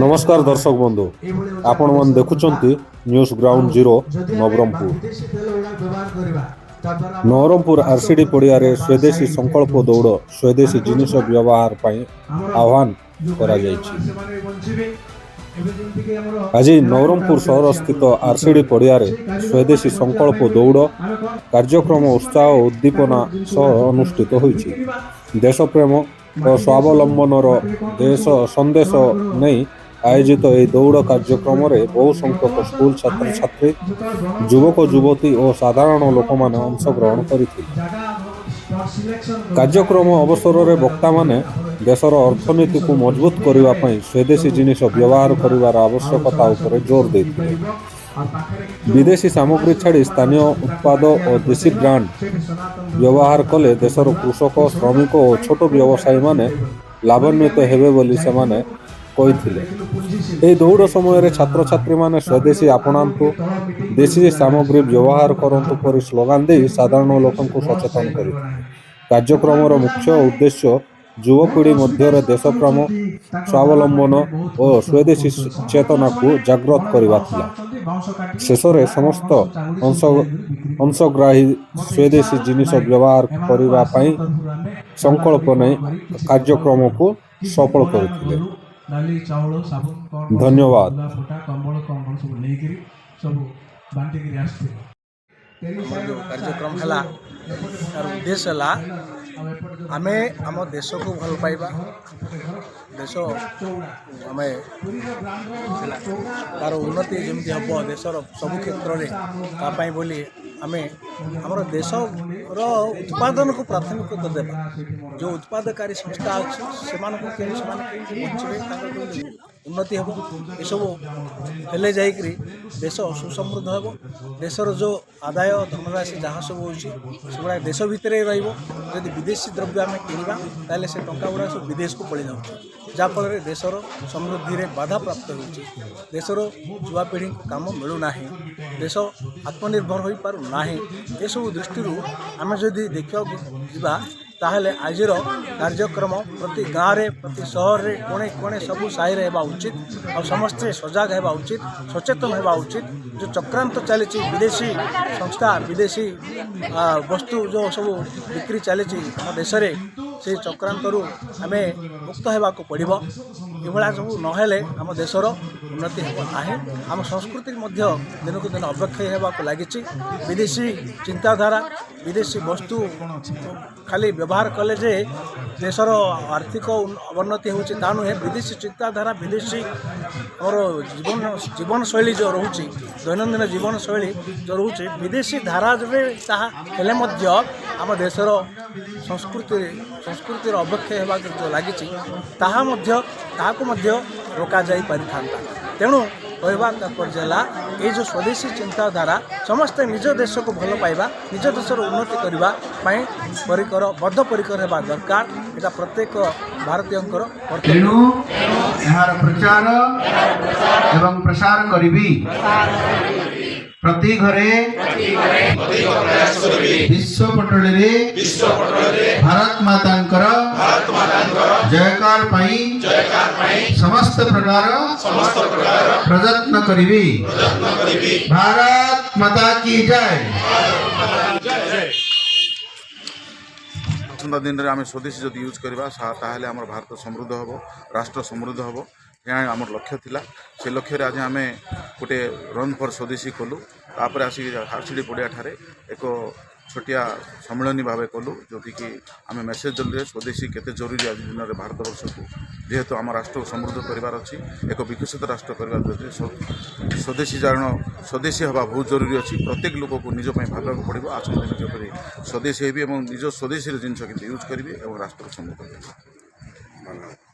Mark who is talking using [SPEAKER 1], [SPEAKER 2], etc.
[SPEAKER 1] ନମସ୍କାର ଦର୍ଶକ ବନ୍ଧୁ, ଆପଣମାନେ ଦେଖୁଛନ୍ତି news ground zero Nabarangpur. Nabarangpur RCD ପଡ଼ିଆରେ ସ୍ୱଦେଶୀ ସଂକଳ୍ପ ଦୌଡ଼, ସ୍ୱଦେଶୀ ଜିନିଷ ବ୍ୟବହାର ପାଇଁ ଆହ୍ୱାନ କରାଯାଇଛି। ଆଜି ନବରଙ୍ଗପୁର ସହରସ୍ଥିତ ଆରସିଡି ପଡ଼ିଆରେ ସ୍ୱଦେଶୀ ସଂକଳ୍ପ ଦୌଡ଼ କାର୍ଯ୍ୟକ୍ରମ ଉତ୍ସାହ ଓ ଉଦ୍ଦୀପନା ସହ ଅନୁଷ୍ଠିତ ହୋଇଛି। ଦେଶପ୍ରେମ ଓ ସ୍ୱାବଲମ୍ବନର ଦେଶ ସନ୍ଦେଶ ନେଇ ଆୟୋଜିତ ଏହି ଦୌଡ଼ କାର୍ଯ୍ୟକ୍ରମରେ ବହୁ ସଂଖ୍ୟକ ସ୍କୁଲ ଛାତ୍ରଛାତ୍ରୀ, ଯୁବକ ଯୁବତୀ ଓ ସାଧାରଣ ଲୋକମାନେ ଅଂଶଗ୍ରହଣ କରିଥିଲେ। କାର୍ଯ୍ୟକ୍ରମ ଅବସରରେ ବକ୍ତାମାନେ ଦେଶର ଅର୍ଥନୀତିକୁ ମଜବୁତ କରିବା ପାଇଁ ସ୍ୱଦେଶୀ ଜିନିଷ ବ୍ୟବହାର କରିବାର ଆବଶ୍ୟକତା ଉପରେ ଜୋର ଦେଇଥିଲେ। ବିଦେଶୀ ସାମଗ୍ରୀ ଛାଡ଼ି ସ୍ଥାନୀୟ ଉତ୍ପାଦ ଓ ଦେଶୀ ବ୍ରାଣ୍ଡ ବ୍ୟବହାର କଲେ ଦେଶର କୃଷକ, ଶ୍ରମିକ ଓ ଛୋଟ ବ୍ୟବସାୟୀମାନେ ଲାଭାନ୍ୱିତ ହେବେ ବୋଲି ସେମାନେ କହିଥିଲେ। ଏହି ଦୌଡ଼ ସମୟରେ ଛାତ୍ରଛାତ୍ରୀମାନେ ସ୍ୱଦେଶୀ ଆପଣାନ୍ତୁ, ଦେଶୀ ସାମଗ୍ରୀ ବ୍ୟବହାର କରନ୍ତୁ ପରି ସ୍ଲୋଗାନ ଦେଇ ସାଧାରଣ ଲୋକଙ୍କୁ ସଚେତନ କରିଥିଲେ। କାର୍ଯ୍ୟକ୍ରମର ମୁଖ୍ୟ ଉଦ୍ଦେଶ୍ୟ ଯୁବପିଢ଼ି ମଧ୍ୟରେ ଦେଶପ୍ରେମ, ସ୍ୱାବଲମ୍ବନ ଓ ସ୍ୱଦେଶୀ ଚେତନାକୁ ଜାଗ୍ରତ କରିବା ଥିଲା। ଶେଷରେ ସମସ୍ତ ଅଂଶଗ୍ରାହୀ ସ୍ୱଦେଶୀ ଜିନିଷ ବ୍ୟବହାର କରିବା ପାଇଁ ସଂକଳ୍ପ ନେଇ କାର୍ଯ୍ୟକ୍ରମକୁ ସଫଳ କରିଥିଲେ।
[SPEAKER 2] ଡାଲି, ଚାଉଳ, ସାବୁନ, କ'ଣ
[SPEAKER 1] ଧନ୍ୟବାଦ।
[SPEAKER 2] ଲୁଗାପଟା, କମ୍ବଳ କମ୍ବଳ ସବୁ ନେଇକିରି ସବୁ ବାଣ୍ଟିକିରି ଆସିଥିଲେ।
[SPEAKER 3] ଆମର ଯେଉଁ କାର୍ଯ୍ୟକ୍ରମ ହେଲା, ତାର ଉଦ୍ଦେଶ୍ୟ ହେଲା ଆମେ ଆମ ଦେଶକୁ ଭଲ ପାଇବା, ଦେଶ ଆମେ ହେଲା ତାର ଉନ୍ନତି ଯେମିତି ହେବ ଦେଶର ସବୁ କ୍ଷେତ୍ରରେ, ତା ପାଇଁ ବୋଲି ଆମେ ଆମର ଦେଶର ଉତ୍ପାଦନକୁ ପ୍ରାଥମିକତା ଦେବା। ଯେଉଁ ଉତ୍ପାଦକାରୀ ସଂସ୍ଥା ଅଛି, ସେମାନଙ୍କୁ କେମିତି, ସେମାନେ କେମିତି ବଞ୍ଚିବେ, ତାଙ୍କର କେମିତି ଉନ୍ନତି ହେବ, ଏସବୁ ହେଲେ ଯାଇକରି ଦେଶ ସୁସମୃଦ୍ଧ ହେବ। ଦେଶର ଯେଉଁ ଆଦାୟ ଧନରାଶି ଯାହା ସବୁ ହେଉଛି, ସେଗୁଡ଼ା ଦେଶ ଭିତରେ ରହିବ। ଯଦି ବିଦେଶୀ ଦ୍ରବ୍ୟ ଆମେ କିଣିବା, ତାହେଲେ ସେ ଟଙ୍କା ଗୁଡ଼ା ସବୁ ବିଦେଶକୁ ପଳେଇ ଯାଉଛି, ଯାହାଫଳରେ ଦେଶର ସମୃଦ୍ଧିରେ ବାଧାପ୍ରାପ୍ତ ହେଉଛି। ଦେଶର ଯୁବାପିଢ଼ିଙ୍କୁ କାମ ମିଳୁନାହିଁ, ଦେଶ ଆତ୍ମନିର୍ଭର ହୋଇପାରୁନାହିଁ। ଏସବୁ ଦୃଷ୍ଟିରୁ ଆମେ ଯଦି ଦେଖିବାକୁ ଯିବା, ତାହେଲେ ଆଜିର କାର୍ଯ୍ୟକ୍ରମ ପ୍ରତି ଗାଁରେ, ପ୍ରତି ସହରରେ, କୋଣେ କୋଣେ, ସବୁ ସାହିରେ ହେବା ଉଚିତ। ଆଉ ସମସ୍ତେ ସଜାଗ ହେବା ଉଚିତ, ସଚେତନ ହେବା ଉଚିତ। ଯେଉଁ ଚକ୍ରାନ୍ତ ଚାଲିଛି, ବିଦେଶୀ ସଂସ୍ଥା, ବିଦେଶୀ ବସ୍ତୁ ଯେଉଁ ସବୁ ବିକ୍ରି ଚାଲିଛି ଆମ ଦେଶରେ, ସେଇ ଚକ୍ରାନ୍ତରୁ ଆମେ ମୁକ୍ତ ହେବାକୁ ପଡ଼ିବ। ଏଭଳିଆ ସବୁ ନହେଲେ ଆମ ଦେଶର ଉନ୍ନତି ହେବ ନାହିଁ। ଆମ ସଂସ୍କୃତି ମଧ୍ୟ ଦିନକୁ ଦିନ ଅବକ୍ଷୟ ହେବାକୁ ଲାଗିଛି। ବିଦେଶୀ ଚିନ୍ତାଧାରା, ବିଦେଶୀ ବସ୍ତୁ ଖାଲି ବ୍ୟବହାର କଲେ ଯେ ଦେଶର ଆର୍ଥିକ ଅବନତି ହେଉଛି ତା ନୁହେଁ। ବିଦେଶୀ ଚିନ୍ତାଧାରା, ବିଦେଶୀ ଆମର ଜୀବନଶୈଳୀ ଯେଉଁ ରହୁଛି, ଦୈନନ୍ଦିନ ଜୀବନଶୈଳୀ ଯେଉଁ ରହୁଛି, ବିଦେଶୀ ଧାରାରେ ତାହା ହେଲେ ମଧ୍ୟ ଆମ ଦେଶର ସଂସ୍କୃତିର ଅବକ୍ଷୟ ହେବାକୁ ଯେଉଁ ଲାଗିଛି, ତାହା ମଧ୍ୟ ତାହାକୁ ମଧ୍ୟ ରୋକାଯାଇ ପାରିଥାନ୍ତା। ତେଣୁ କହିବା ତାତ୍ପର୍ଯ୍ୟ ହେଲା, ଏଇ ଯେଉଁ ସ୍ୱଦେଶୀ ଚିନ୍ତାଧାରା, ସମସ୍ତେ ନିଜ ଦେଶକୁ ଭଲ ପାଇବା, ନିଜ ଦେଶର ଉନ୍ନତି କରିବା ପାଇଁ ବଦ୍ଧପରିକର ହେବା ଦରକାର। ଏଇଟା ପ୍ରତ୍ୟେକ ଭାରତୀୟଙ୍କର କର୍ତ୍ତବ୍ୟ।
[SPEAKER 4] ତେଣୁ ଏହାର ପ୍ରଚାର ଏବଂ ପ୍ରସାର କରିବି। ପ୍ରତି ଘରେ, ବିଶ୍ୱ ପଟଳରେ ଭାରତ ମାତାଙ୍କର ଜୟକାର ପାଇଁ ସମସ୍ତ ପ୍ରକାର ପ୍ରଯତ୍ନ କରିବି। ଭାରତ ମାତା କି ଜୟ!
[SPEAKER 5] ଆସନ୍ତା ଦିନରେ ଆମେ ସ୍ୱଦେଶୀ ଯଦି ୟୁଜ୍ କରିବା, ତାହେଲେ ଆମର ଭାରତ ସମୃଦ୍ଧ ହେବ, ରାଷ୍ଟ୍ର ସମୃଦ୍ଧ ହେବ। ଏହା ଆମର ଲକ୍ଷ୍ୟ ଥିଲା। ସେ ଲକ୍ଷ୍ୟରେ ଆଜି ଆମେ ଗୋଟେ ରନ୍ ଫର୍ ସ୍ୱଦେଶୀ କଲୁ। ତାପରେ ଆସିକି ଆରସିଡ଼ି ପଡ଼ିଆଠାରେ ଏକ ଛୋଟିଆ ସମ୍ମିଳନୀ ଭାବେ କଲୁ, ଯେଉଁଠିକି ଆମେ ମେସେଜ୍ ଦେଲୁ ଯେ ସ୍ୱଦେଶୀ କେତେ ଜରୁରୀ ଆଜି ଦିନରେ ଭାରତବର୍ଷକୁ। ଯେହେତୁ ଆମ ରାଷ୍ଟ୍ରକୁ ସମୃଦ୍ଧ କରିବାର ଅଛି, ଏକ ବିକଶିତ ରାଷ୍ଟ୍ର କରିବାର ଅଛି, ସ୍ୱଦେଶୀ ଜାରଣ, ସ୍ୱଦେଶୀ ହେବା ବହୁତ ଜରୁରୀ ଅଛି। ପ୍ରତ୍ୟେକ ଲୋକକୁ ନିଜ ପାଇଁ ଭାବିବାକୁ ପଡ଼ିବ, ଆସନ୍ତା ଦିନ ଯେପରି ସ୍ୱଦେଶୀ ହେବି ଏବଂ ନିଜ ସ୍ୱଦେଶୀର ଜିନିଷ କେମିତି ୟୁଜ୍ କରିବି ଏବଂ ରାଷ୍ଟ୍ରକୁ ସମୃଦ୍ଧ କରିବି। ଧନ୍ୟବାଦ।